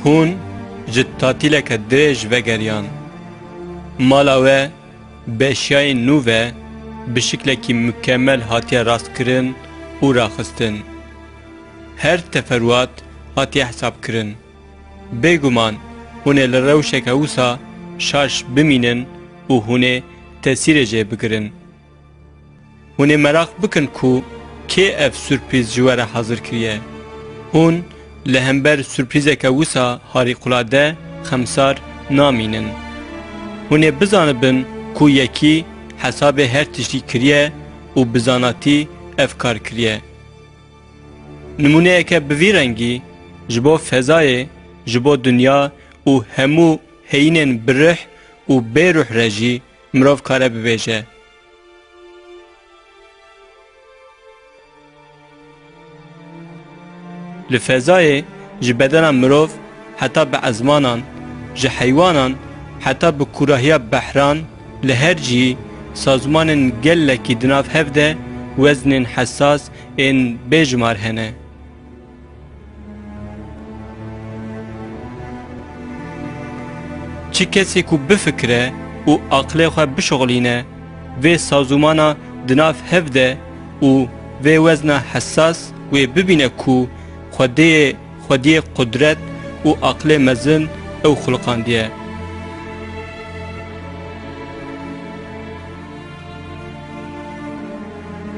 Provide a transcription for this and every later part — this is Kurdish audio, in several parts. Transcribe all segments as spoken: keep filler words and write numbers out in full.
Hûn ji tatîleke dirêj vegeriyan. Mala we bi eşyayên nû ve bi şiklekî mukemel hatiye rastkirin û raxistin. Her teferuat hatiye hesabkirin. Bêguman hûn ê li rewşeke wisa şaş bimînin û hûn ê tesîrê jê bigirin. Hûn ê meraq bikin ku kê ev surprîz ji we re hazir kiriye. Hûn li hember surprîzeke wisa harîqulade xemsar namînin. Hûn ê bizanibin ku yekî hesabê her tiştî kiriye û bi zanatî ev kar kiriye. Nimûneyeke bi vî rengî ji bo fezayê, ji bo dinya û hemû heyînên bi rih û bê ruh re jî mirov kare bibêje. Li fezayê ji bedena mirov heta bi ezmanan, ji heywanan heta bi kûrahiya behran, li her cihî sazûmanên gelekî di nav hev de weznên hesas ên bêjimar hene. Çi kesê ku bifikire û aqilê xwe bişixulîne, vê sazûmana di nav hev de û vê wezna hesas wê bibîne ku Xwedê, Xwediyê qudret û aqilê mezin ew xuliqandiye.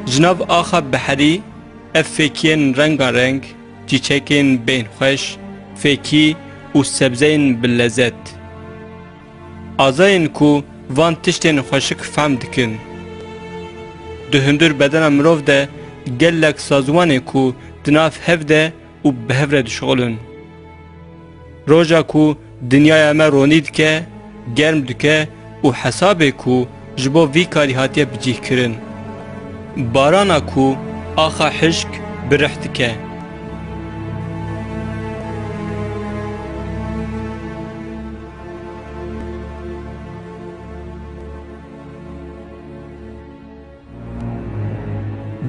Ji nav axa beherî, ev fêkiyên rengareng, çîçekên bên xweş, fêkî û sebzeyên bi lezet. Azayên ku van tiştên xweşik fehm dikin. Di hundir bedena mirov de gelek sazûmanê ku di nav hev de û bi hev re dişixulin. Roja ku dinyaya me ronî dike, germ dike û hesabê ku ji bo vî karî hatiye bicîhkirin. Barana ku axa hişk bi rih dike.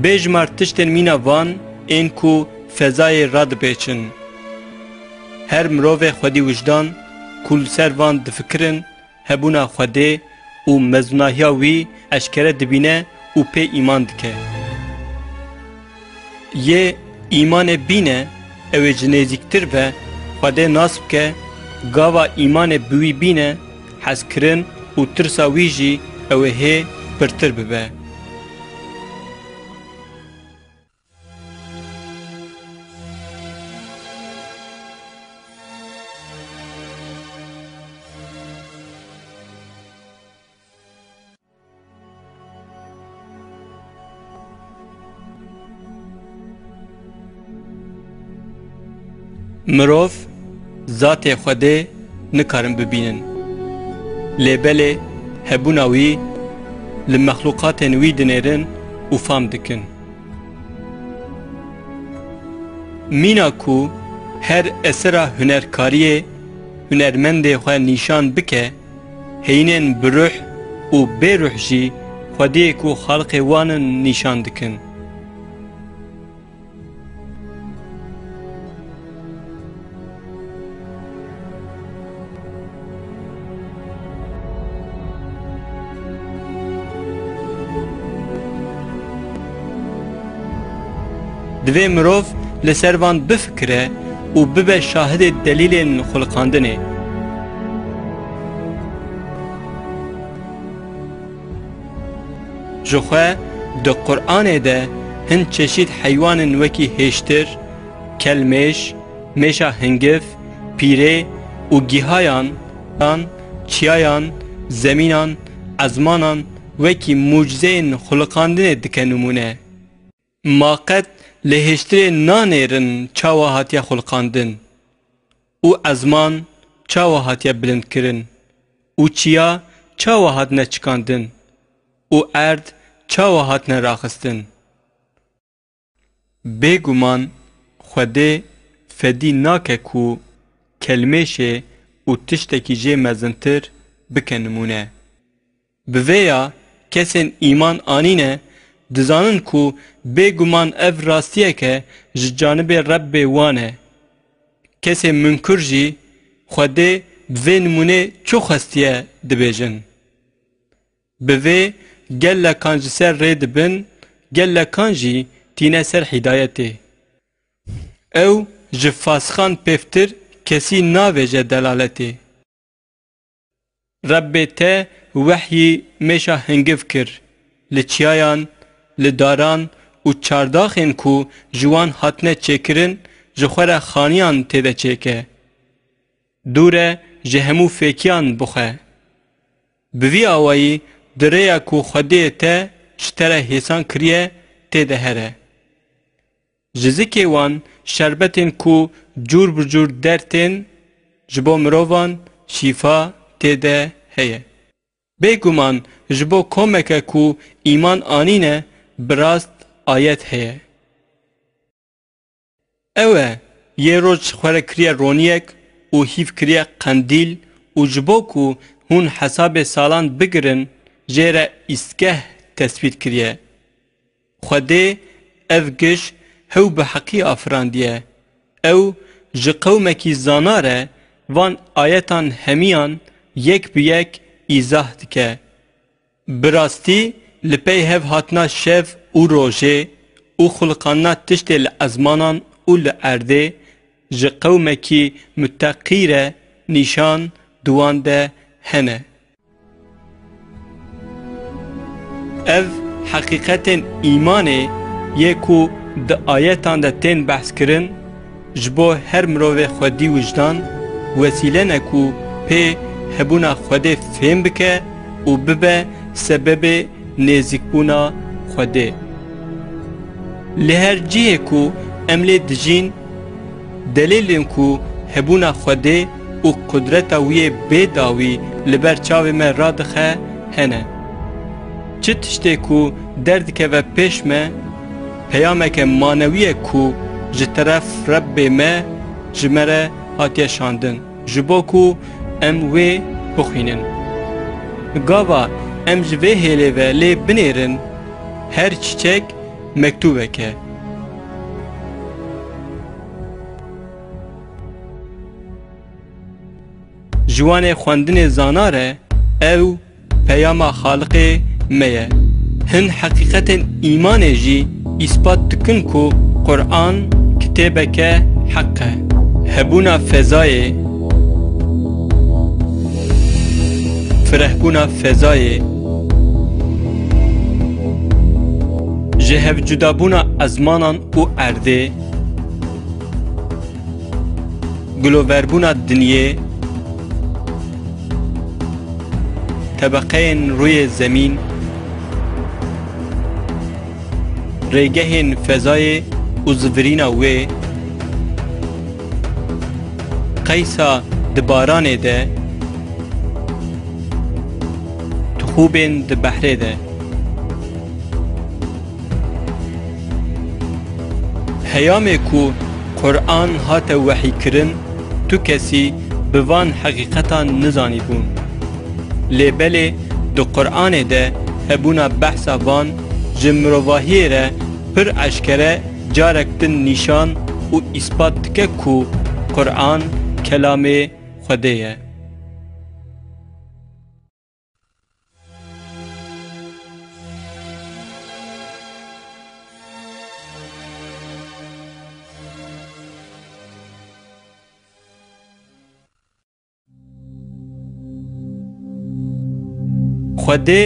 Bêjmar tiştên mîna van ên ku fezayê radipêçin. Her mirovê xwedî wijdan ku li ser van difikirin, hebûna Xwedê û mezinahiya wî eşkere dibîne û pê îman dike. Yê îmanê bîne, ew ê ji nêzîktir ve Xwedê nas bike, gava îmanê bi wî bîne, hezkirin û tirsa wî jî ew ê hê pirtir bibe. Mirov zatê Xwedê nikarin bibînin. Lê belê hebûna wî li mexlûqatên wî dinêrin û fam dikin. Mîna ku her esera hunerkariyê hunermendê xwe nîşan bike, heyînên bi ruh û bê ruh jî Xwediyê ku xalqê wan in nîşan dikin. Divê mirov li ser van bifikire û bibe şahidê delîlên xuliqandinê. Jixwe di Quranê de hin çeşît heywanên wekî hêştir, kelmêş, mêşa hingiv, pîrê û gihayan, çiyayan, zemînan, ezmanan wekî mucizeyên xuliqandinê dike nimûne. Ma qet li hêştirê nanêrin çawa hatiye xuliqandin û ezman çawa hatiye bilindkirin û çiya çawa hatine çikandin û erd çawa hatine raxistin. Bêguman Xwedê fedî nake ku kelmêşê û tiştekî jê mezintir bike nimûne. Bi vê ya kesên îman anîne dizanin ku bêguman ev rastiyeke ji canibê Rebbê wan e. Kesê munkir jî Xwedê bi vê nimûnê çi xwestiye dibêjin? Bi vê gelekan ji ser rê dibin, gelekan jî tîne ser hîdayetê. Ew ji fasixan pêvtir kesî navêje delaletê. Rebbê te wehyî mêşa hingiv kir, li çiyayan, li daran û çardaxên ku ji wan hatine çêkirin, ji xwe re xaniyan tê de çêke. Dûr e ji hemû fêkiyan bixwe. Bi vî awayî di rêya ku Xwedê te ji te re hêsan kiriye tê de here. Ji zikê wan şerbetên ku cûr bi cûr dertên ji bo mirovan şîfa tê de heye. Bêguman ji bo komeke ku îman anîne bi rast ayet heye. Ew e, yê roj xwe re kiriye roniyek û hîv kiriye qendîl û ji bo ku hûn hesabê salan bigirin, jê re îstgeh tesbît kiriye. Xwedê ev giş hew bi heqî afirandiye. Ew ji qewmekî zana re van ayetan hemiyan yek bi yek îzah dike. Bi rastî li pey hev hatina şev û rojê û xuliqandina tiştê li ezmanan û li erdê ji qewmekî muteqî re nîşan di wan de hene. Ev heqîqetên îmanê yê ku di ayetan de tên behskirin, ji bo her mirovê xwedî wijdan wesîle ne ku pê hebûna Xwedê fêm bike û bibe sebebê nêzîkbûna Xwedê. Li her cihê ku em lê dijîn, delîlên ku hebûna Xwedê û qudreta wî yê bê dawî li ber çavê me radixe hene. Çi tiştê ku derdikeve pêş me, peyameke manewî ye ku ji teref Rebbê me ji me re hatiye şandin, ji bo ku em wê bixwînin. Gava em ji vê hêlê ve lê binêrin, her çiçek mektûbek e. Ji wanê xwendinê zana re ew peyama Xaliqê me ye. Hin heqîqetên îmanê jî îspat dikin ku Quran kitêbeke heq e. Hebûna fezayê, firehbûna fezayê, ji hevcudabûna ezmanan û erdê, giloverbûna dinyê, tebeqeyên rûyê zemîn, rêgehên fezayê û zivirîna wê, qeysa di baranê de, tixûbên di behrê de. Heyamê ku Quran hate wehîkirin, tu kesî bi van heqîqetan nizanîbûn. Lê belê di Quranê de hebûna behsa van ji mirovahiyê re pir eşkere carek din nîşan û îspat dike ku Quran kelamê Xwedê ye. Xwedê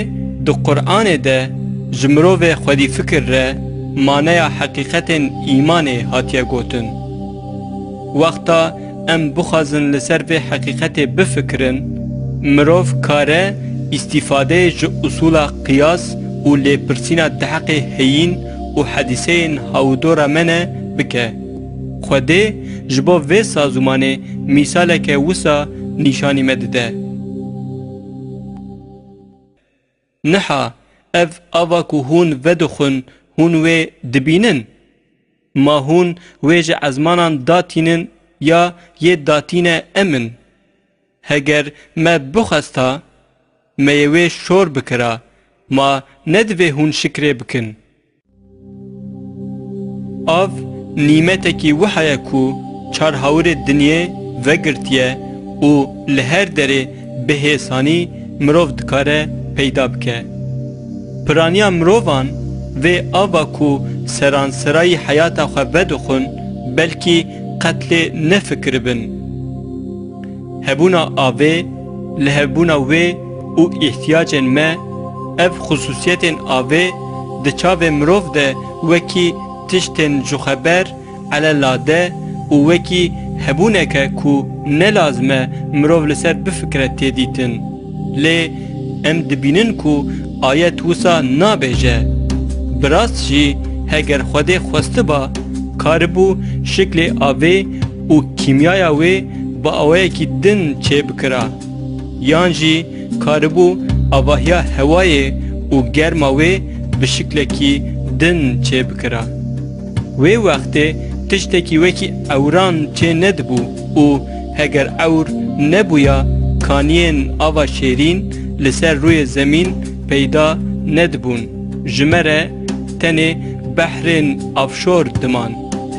di Quranê de ji mirovê xwedîfikir re maneya heqîqetên îmanê hatiye gotin. Wexta em bixwazin li ser vê heqîqetê bifikirin, mirov kare îstîfadeyê ji usûla qiyas û lêpirsîna di heqê heyîn û hedîseyên hawidora me ne bike. Xwedê ji bo vê sazûmanê mîsaleke wisa nîşanî me dide. Niha ev ava ku hûn vedixwin, hûn wê dibînin? Ma hûn wê ji ezmanan datînin ya yê datîne em in? Heger me bixwesta, me yê wê şor bikira, ma ne divê hûn şikrê bikin? Av nîmetekî wiha ye ku çar hawirê dinyê vegirtiye û li her derê bi hêsanî mirov dikare peyda bike. Piraniya mirovan vê ava ku seranserayî heyata xwe vedixwin, belkî qet lê nefikiribin. Hebûna avê, lihevbûna wê û îhtiyacên me, ev xusûsiyetên avê di çavê mirov de wekî tiştên jixweber, elalade û wekî hebûneke ku ne lazim e mirov li ser bifikire tê dîtin. Lê em dibînin ku ayet wisa nabêje. Bi rast jî heger Xwedê xwestiba, karibû şiklê avê û kîmyaya wê bi awayekî din çêbikira. Yan jî karibû avahiya hewayê û germa wê bi şiklekî din çêbikira. Wê wextê tiştekî wekî ewran çê nedibû û heger ewr nebûya, kaniyên ava şêrîn li ser rûyê zemîn peyda nedibûn. Ji me re tenê behrên avşor diman.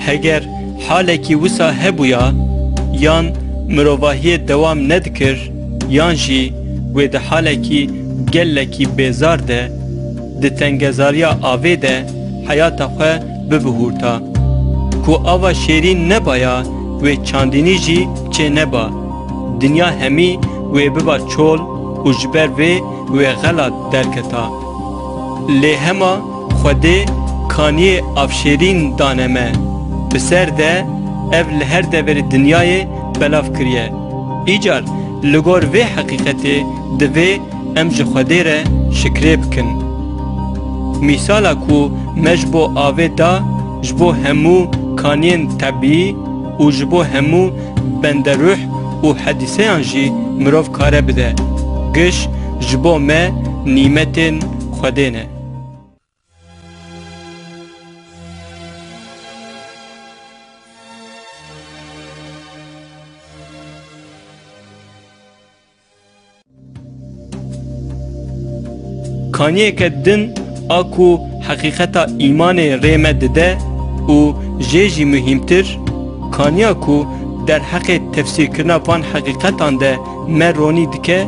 Heger halekî wisa hebûya, yan mirovahiyê dewam nedikir, yan jî wê di halekî gelekî bêzar de, di tengezariya avê de heyata xwe bibihûrta. Ku ava şêrîn nebaya, wê çandînî jî çê neba. Dinya hemî wê biba çol û ji ber vê wê xelat derketa. Lê hema Xwedê kaniyê avşêrîn dane me. Bi ser de ev li her deverê dinyayê belav kiriye. Îcar li gor vê heqîqetê divê em ji Xwedê re şikrê bikin. Mîsala ku me ji bo avê da, ji bo hemû kaniyên tebîî û ji bo hemû benderûh û hedîseyan jî mirov kare bide. Giş ji bo me nîmetên Xwedê ne. Kaniyeke din a ku heqîqeta îmanê rê me dide û jê jî muhîmtir, kaniya ku derheqê tefsîrkirina van heqîqetan de me ronî dike,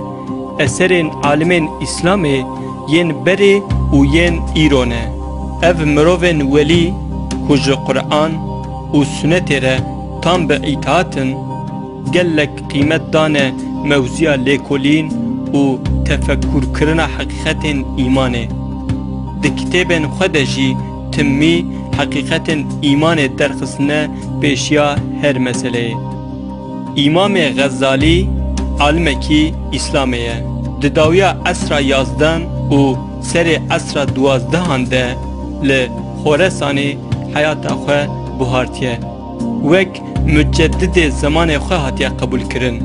eserên alimên Îslamê yên berê û yên îro ne. Ev mirovên welî ku ji Quran û Sunetê re tam bi îtaat in, gelek qîmet dane mewziya lêkolîn û tefekkûrkirina heqîqetên îmanê. Di kitêbên xwe de jî timmî heqîqetên îmanê derxistine pêşiya her meseleyê. Îmamê Xezalî alimekî Îslamê ye. Di dawiya esra yazdehan û serê esra duwazdehan de li Xoresanê heyata xwe buhartiye. Wek muceddidê zemanê xwe hatiye qebûlkirin.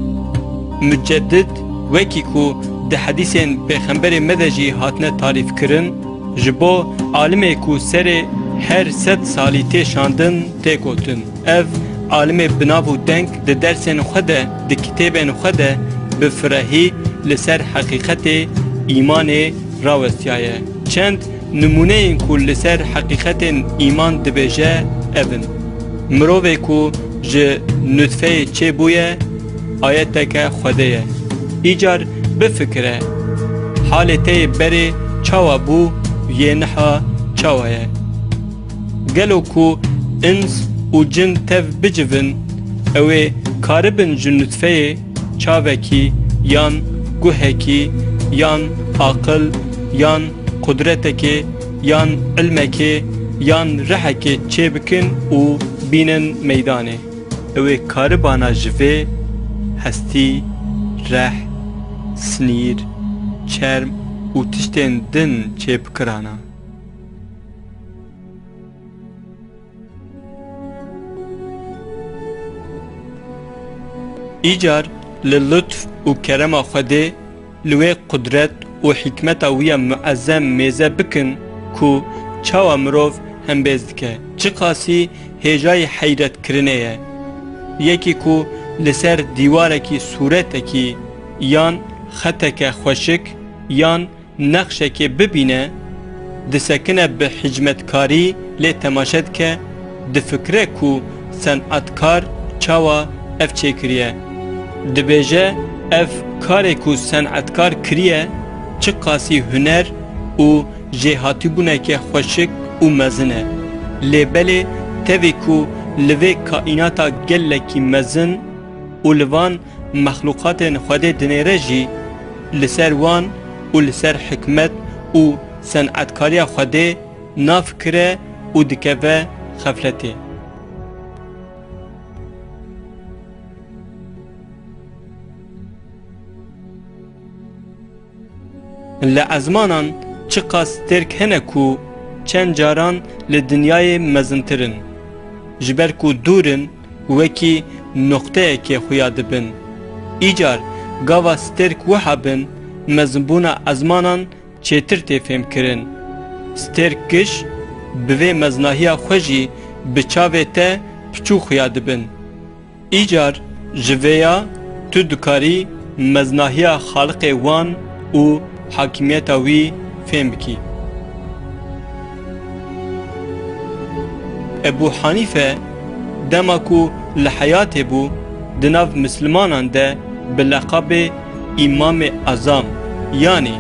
Muceddid, wekî ku di hedîsên Pêxemberê me de jî hatine tarîfkirin, ji bo alimê ku serê her sed salî tê şandin, tê gotin. Ev alimê bi nav û deng di dersên xwe de, di kitêbên xwe de bi firehî li ser heqîqetê îmanê rawestiyaye. Çend nimûneyên ku li ser heqîqetên îman dibêje ev in: Mirovê ku ji nutfeyê çêbûye, ayeteke Xwedê ye. Îcar bifikire, halê te yê berê çawa bû, yê niha çawa ye? Gelo ku ins û cin tev bicivin, ew ê karibin ji nutfeyê çavekî yan guhekî yan aqil yan qudretekê yan ilmekê yan rihekê çêbikin û bînin meydanê. Ew ê karibana ji vê hestî, reh, sinîr, çerm û tiştên din çêbikirana. Îcar li lutf û kerema Xwedê, li wê qudret û hikmeta wî ya muezzem mêze bikin ku çawa mirov hembêz dike, çiqasî hêjayî heyretkirinê ye. Yekî ku li ser dîwarekî sûretekî yan xeteke xweşik yan nexşekê bibîne, disekine bi hicmetkarî lê temaşe dike, difikire ku senatkar çawa ev çêkiriye. Dibêje, ev karê ku senetkar kiriye, çiqasî huner û jêhatîbûneke xweşik û mezin e. Lê belê tevî ku li vê kaînata gelekî mezin û li van mexlûqatên Xwedê dinêre jî, li ser wan û li ser hikmet û senetkariya Xwedê nafikire û dikeve xefletê. Li ezmanan çiqas stêrk hene ku çend caran li dinyayê mezintir in. Ji ber ku dûr in, wekî noqteyekê xuya dibin. Îcar gava stêrk wiha bin, mezinbûna ezmanan çêtir tê fêmkirin. Stêrk giş bi vê meznahiya xwe jî bi çavê te piçû xuya dibin. Îcar ji vê ya tu dikarî meznahiya Xaliqê wan û hakimiyeta wî fêm bikî. Ebû Hanîfe dema ku li heyatê bû, di nav mislimanan de bi leqabê Îmamê Ezam, yanî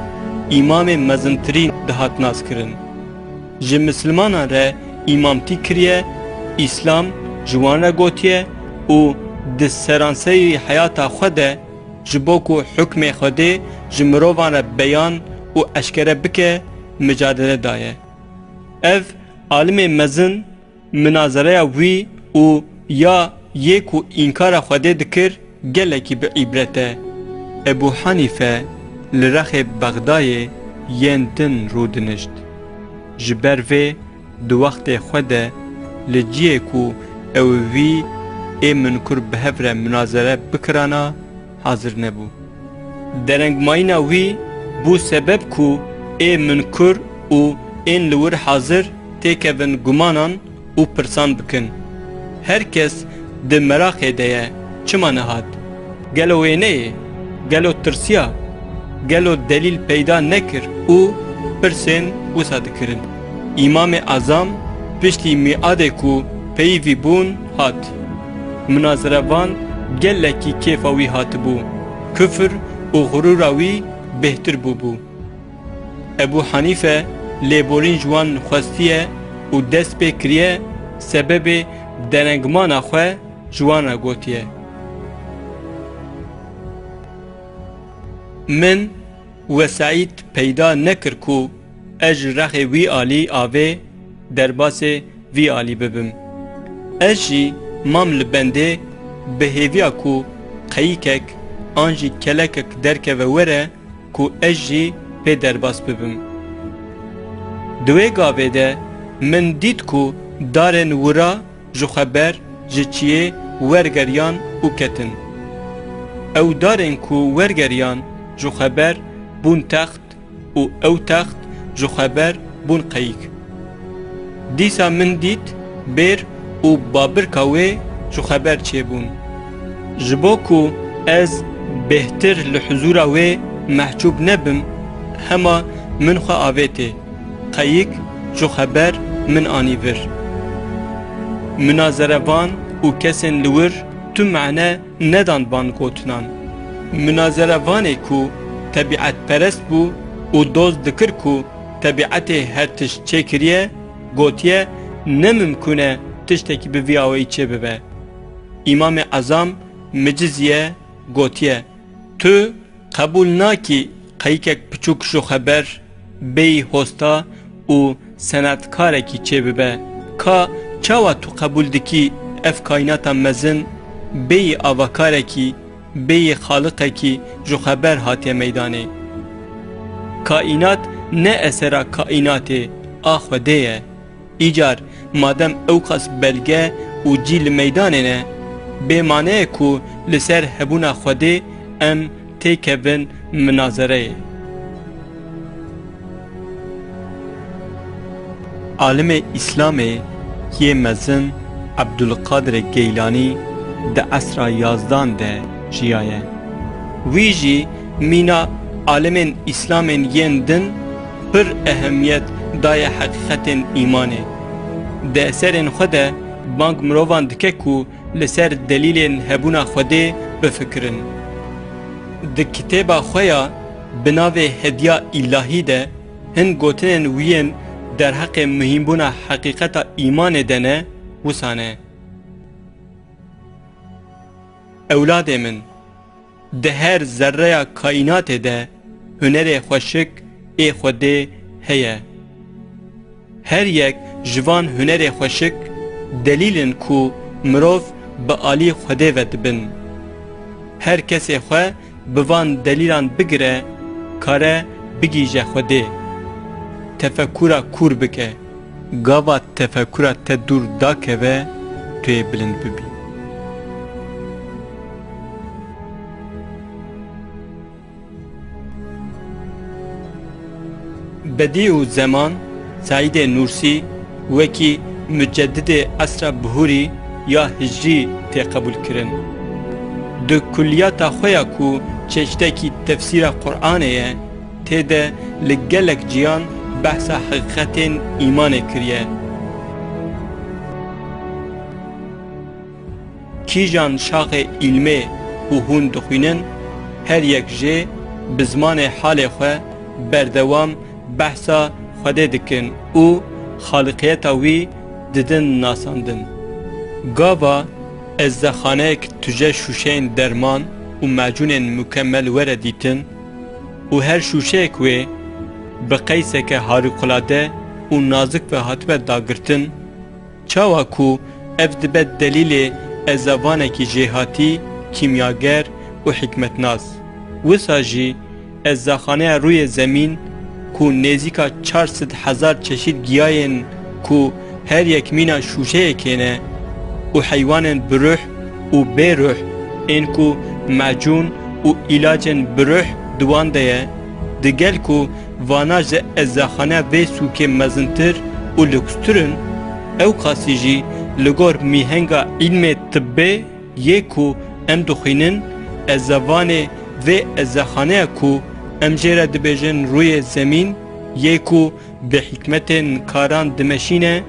Îmamê Mezintirîn dihat naskirin. Ji mislimanan re îmamtî kiriye, Îslam ji wan re gotiye û di seranserî heyata xwe de ji bo ku hukmê Xwedê ji mirovan re beyan û eşkere bike, micadele daye. Ev alimê mezin minazereya wî û ya yê ku înkara Xwedê dikir, gelekî bi îbret e. Ebû Hanîfe li rexê Bexdayê yên din rûdinişt. Ji ber vê di wextê xwe de li ciyê ku ew û wî ê minkur bi hev re munazere bikirana hazir nebû. Derengmayîna wî bû sebeb ku ê minkur û ên li wir hazir têkevin gumanan û pirsan bikin. Her kes di meraqê de ye, çima nehat? Gelo wê neyê? Gelo tirsiya? Gelo delîl peyda nekir? Û pirsên wisa dikirin. Îmamê Ezam piştî mîadê ku peyivî bûn, hat. Minazerevan gelekî kêfa wî hatibû. Kufir û xurûra wî bêhtir bûbû. Ebû Hanîfe lêborîn ji wan xwestiye û dest pê kiriye, sebebê derengmana xwe ji wan re gotiye. Min wesayît peyda nekir ku ez ji rexê wî alî avê derbasê vî alî bibim. Ez jî mam li bendê bi hêviya ku qeyikek an jî kelekek derkeve were ku ez jî pê derbas bibim. Di wê gavê de min dît ku darên wira ji xwe ber ji çiyê wergeriyan û ketin. Ew darên ku wergeriyan ji xwe ber bûn text û ew text ji xwe ber bûn qeyik. Dîsa min dît bêr û babirka wê ji xwe ber çêbûn. Ji bo ku ez bêhtir li huzûra wê mehcûb nebim, hema min xwe avêtê, qeyik ji xwe ber min anî vir. Minazerevan û kesên li wir tu mane nedan van gotinan. Minazerevanê ku tebîetperest bû û doz dikir ku tebîetê her tişt çêkiriye, gotiye, ne mimkûn e tiştekî bi vî awayî çêbibe. Îmamê Ezam miciziye, gotiye, tu qebûl nakî qeyikek piçûk ji xwe ber bêyî hosta û senetkarekî çêbibe. Ka çawa tu qebûl dikî ev kaînata mezin bêyî avakarekî, bêyî xaliqekî ji xwe ber hatiye meydanê? Kaînat ne esera kaînatê a Xwedê ye. Îcar madem ewqas belge û cî li meydanê ne, bê mane ye ku li ser hebûna Xwedê em têkevin minazereyê. Alimê Îslamê yê mezin Ebdulqadirê Geylanî di esra yazdan de jiyaye. Wî jî mîna alimên Îslamên yên din pir ehemiyet daye heqîqetên îmanê. Di eserên xwe de bang mirovan dike ku li ser delîlên hebûna Xwedê bifikirin. Di kitêba xwe ya bi navê Hediya Îlahî de hin gotinên wî yên derheqê muhîmbûna heqîqeta îmanê de ne, wisa ne. Ewladê min, di her zerreya kaînatê de hunerê xweşik ê Xwedê heye. Her yek ji van hunerê xweşik delîl in ku mirov bi alî Xwedê ve dibin. Her kesê xwe bi van delîlan bigire, kare bigihîje Xwedê. Tefekura kûr bike. Gava tefekura te dûr dakeve, tu yê bilind bibî. Bedîû Zeman, Seîdê Nûrsî, wekî mucedidê esra bihûrî ya hicrî tê qebûlkirin. Di kulliyata xwe ya ku çeştekî tefsîra Qur'anê ye, tê de li gelek ciyan behsa heqîqetên îmanê kiriye. Kîjan şaxê îlmê ku hûn dixwînin, her yek jê bi zimanê halê xwe berdewam behsa Xwedê dikin û xaliqiyeta wî didin nasandin. Gava ezzexaneyek tije şûşeyên derman û macûnên mukemel were dîtin û her şûşeyek wê bi qeyseke harikulade û nazik ve hatibe dagirtin, çawa ku ev dibe delîlê ezzevanekî jêhatî, kîmyager û hikmetnas, wisa jî ezzaxaneya rûyê zemîn ku nêzîka çar sed hezar çeşît giyayên ku her yek mîna şûşeyekê ne û heywanên bi ruh û bê ruh ên ku macûn û îlacên bi ruh di wan de ye, digel ku vana ji ezzaxaneya vê sûkê mezintir û lukstir in, ewqasî jî li gor mîhenga îlmê tibbê yê ku em dixwînin, ezzevanê vê ezzaxaneya ku em jê re dibêjin rûyê zemîn, yê ku bi hikmetên karan dimeşîne,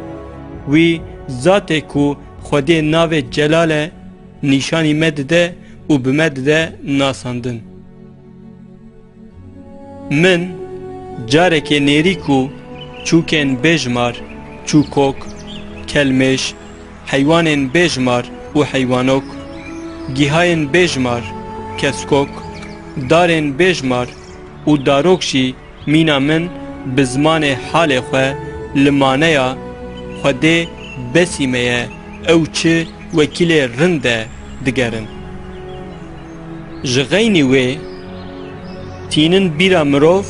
wî zatê ku Xwedê navê Celal e, nîşanî me dide û bi me dide nasandin. Min carekê nêrî ku çûkên bêjmar, çûkok, kelmêş, heywanên bêjmar û heywanok, gihayên bêjmar, keskok, darên bêjmar û darok jî mîna min bi zimanê halê xwe li maneya Xwedê besî me ye, ew çi wekîlê rind e digerin. Ji xeynî wê tînin bîra mirov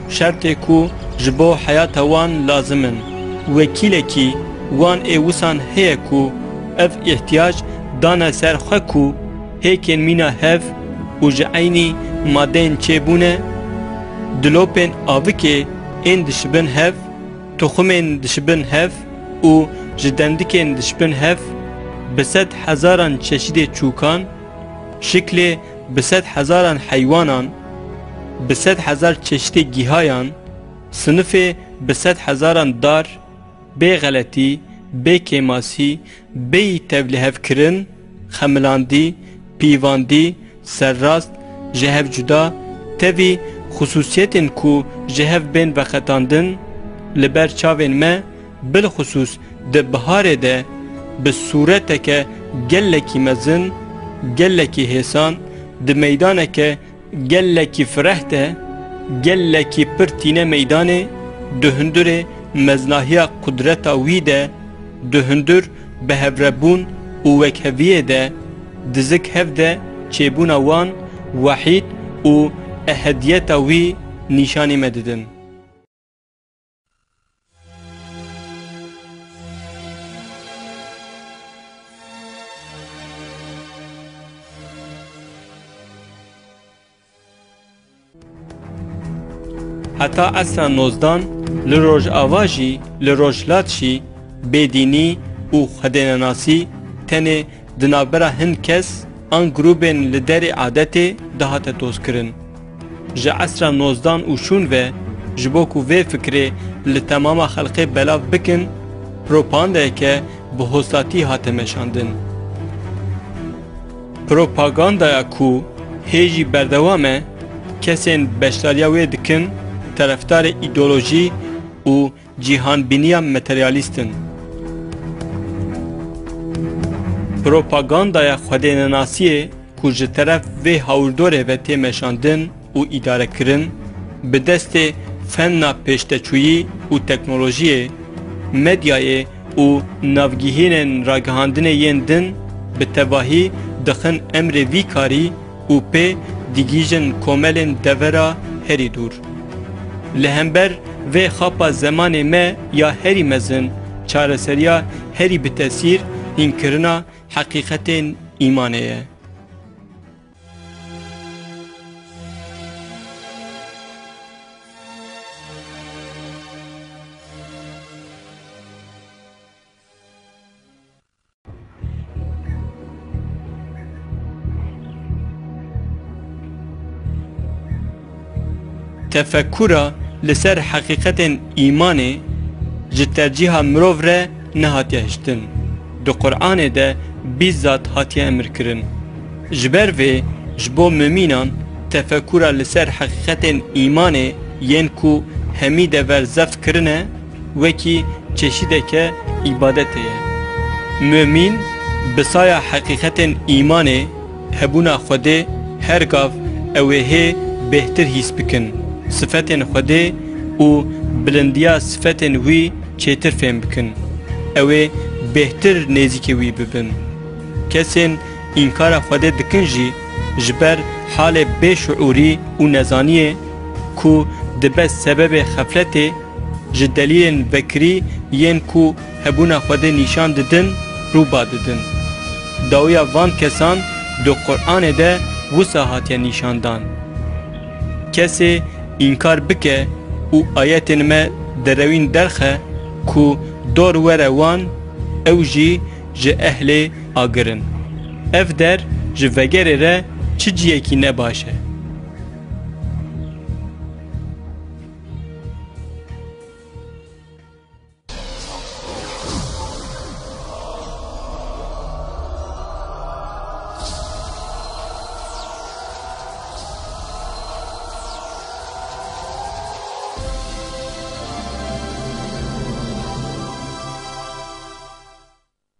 şertê ku ji bo heyata wan lazim in. Wekîlekî wan ê wisan heye ku ev îhtiyac dane ser xwe ku hêkên mîna hev û ji eynî madeyên çêbûne, dilopên avikê ên dişibin hev, tuxumên dişibin hev û ji dendikên dişibin hev, bi sed hezaran çeşidê çûkan, şiklê bi sed hezaran heywanan, bi sed hezar çeşidê gihayan, sinifê bi sed hezaran dar, bê xeletî, bê kêmasî, bêyî tevlihevkirin, xemilandî, pîvandî, serrast, ji hev cuda, tevî xusûsiyetên ku ji hev bên veqetandin, li ber çavên me, bilxusûs di biharê de bi sûreteke gelekî mezin, gelekî hêsan, di meydaneke gelekî fireh de, gelekî pir tîne meydanê, di hundurê meznahiya qudreta wî de, di hundur bi hevrebûn û wekheviyê de, di zik hev de çêbûna wan wehîd û ehediyeta wî nîşanî me didin. Heta esra nozdan li Rojava jî, li Rojhilat jî bêdînî û xwedênenasî tenê di navbera hin kes an grûbên li derê adetê dihate dozkirin. Ji esra nozdan û şûn ve ji bo ku vê fikrê li temama xelkê belav bikin, propagandayeke bi hoslatî hate meşandin. Propagandaya ku hê jî berdewam e, kesên beşdariya wê dikin, terefdarê îdeolojî û cîhanbîniya materyalîst in. Propagandaya xwedênenasiyê ku ji teref vê hawirdorê ve tê meşandin û îdarekirin, bi destê fena pêşteçûyî û teknolojiyê, medyayê û navgihînên ragihandinê yên din bi tevahî dixin emrê vî karî û pê digihîjin komelên devera herî dûr. Li hember vê xapa zemanê me ya herî mezin, çareseriya herî bi tesîr hînkirina heqîqetên îmanê ye. Tefekura li ser heqîqetên îmanê ji tercîha mirov re nehatiye hiştin. Di Quranê de bîst zat hatiye emir kirin. Ji ber vê, ji bo mumînan tefekura li ser heqîqetên îmanê yên ku hemî dever zeft kirine, wekî çeşîdeke îbadetê ye. Mumîn bi saya heqîqetên îmanê, hebûna Xwedê, her gav ew ê hê bêhtir hîs bikin, sifetên Xwedê û bilindiya sifetên wî çêtir fêm bikin. Ew ê bêhtir nêzîkê wî bibin. Kesên înkara Xwedê dikin jî ji ber halê bêşuûrî û nezaniyê ku dibe sebebê xefletê, ji delîlên vekirî yên ku hebûna Xwedê nîşan didin, rûba didin. Dawiya van kesan di Quranê de wisa hatiye nîşandan. Kesê înkar bike û ayetên me derewîn derxe ku dor were wan, ew jî ji ehlê agir in. Ev der ji vegerê re çi ciyekî ne baş e.